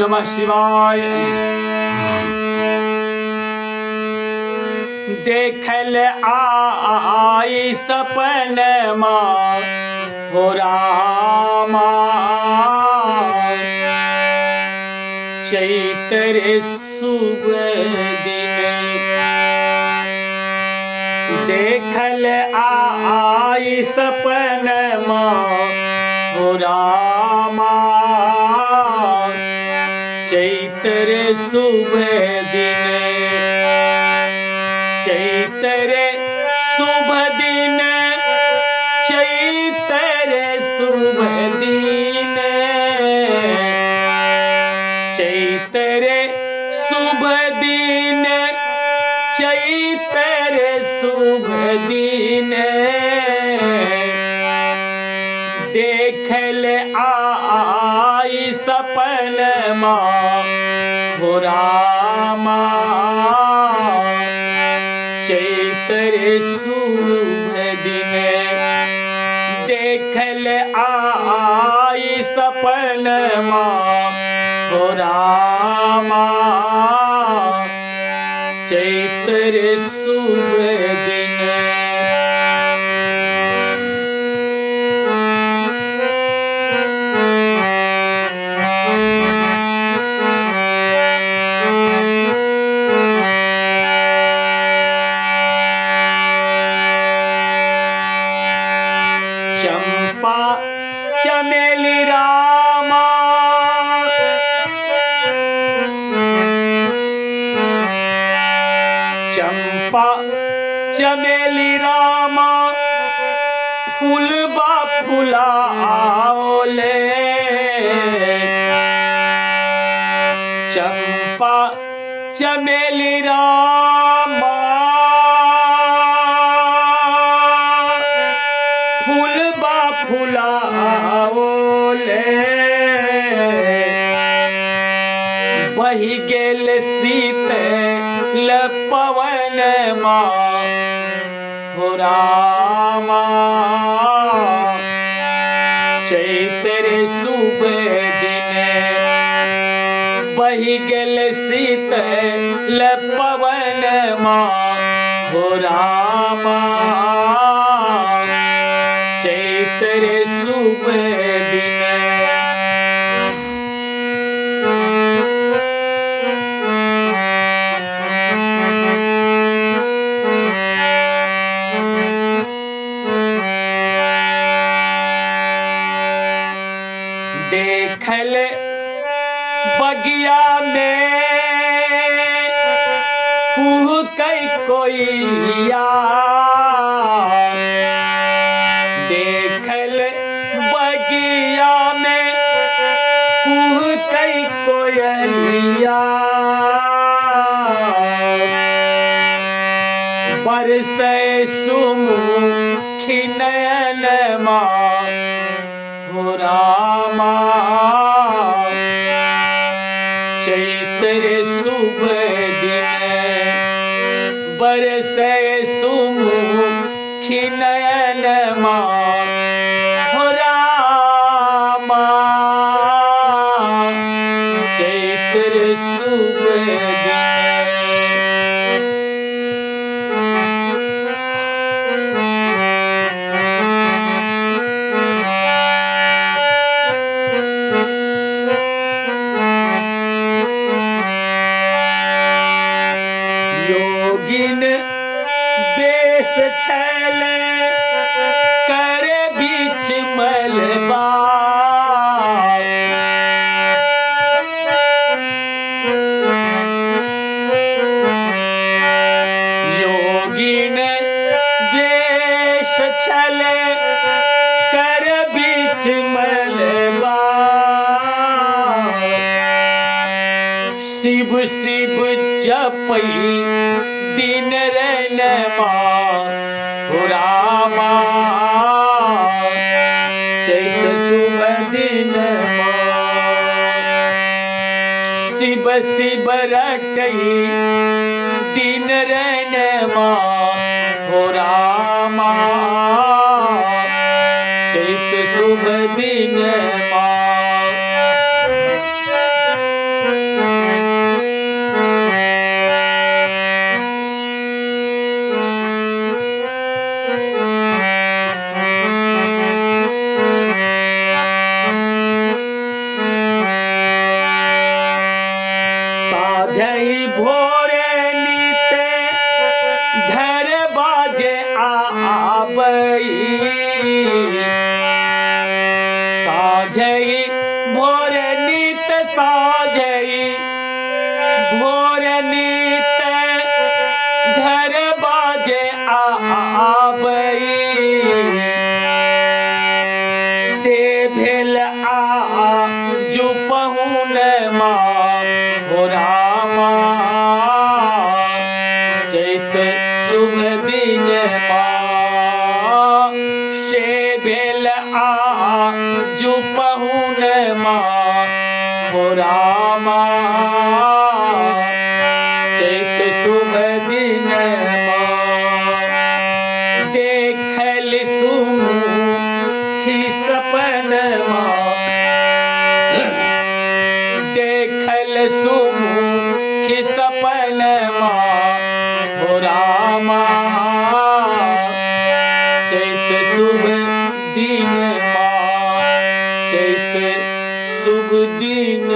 नमः शिवाय। देखल आई सपनमा हो रामा, चैत्र शुभ दिन। देखल आई सपनमा हो रामा, चैत्र शुभ दिन। चैत्र शुभ दिन, चैत्र शुभ दिन, चैत्र शुभ दिन, चैत्र शुभ दिन। देखल आई सपनमा हो रामा, चैत्र शुभ दिन। देखल आई सपनमा हो रामा, चैत्र शुभ दिन। चंपा चमेली रामा, चंपा चमेली रामा, फूलबा फुलाओले। चंपा चमेली रामा, फूलबा फुलाओले। बहि गेल शीतल पवन मा हो रामा, चैत्र शुभ दिन। बहि गेल शीतल पवन मा हो रामा, चैत्र शुभ दिन। देखल बगिया में कुह कई कोयलिया, देखल बगिया में कुह कई कोयलिया। बरसे सुमुखी नयन मा हो रामा, चैत्र शुभ दिन। बरसे सुमुखी नयन मा हो रामा, चैत्र शुभ दिन। योगिन बेस छल कर बीच मलबा, योगिन बेस छल कर बीच मलबा। शिव शिव जपई दिन रैन मा हो रामा, चैत शुभ दिन मा। शिव शिव रटई दिन रैन मा हो रामा, चैत शुभ दिन मा। साँझई, भोर नित साँझई, भोर नित घर बाजे आबई, से भेल आ जु पहुन माँ हो रामा, चैत शुभ दिन माँ, से भेल आ जु पहुन माँ हो रामा, चैत शुभ दिन माँ। देखल सुमुखी सपनमा, देखल सुमुखी सपनमा हो रामा, चैत शुभ दिन माँ, चैत शुभ दिन।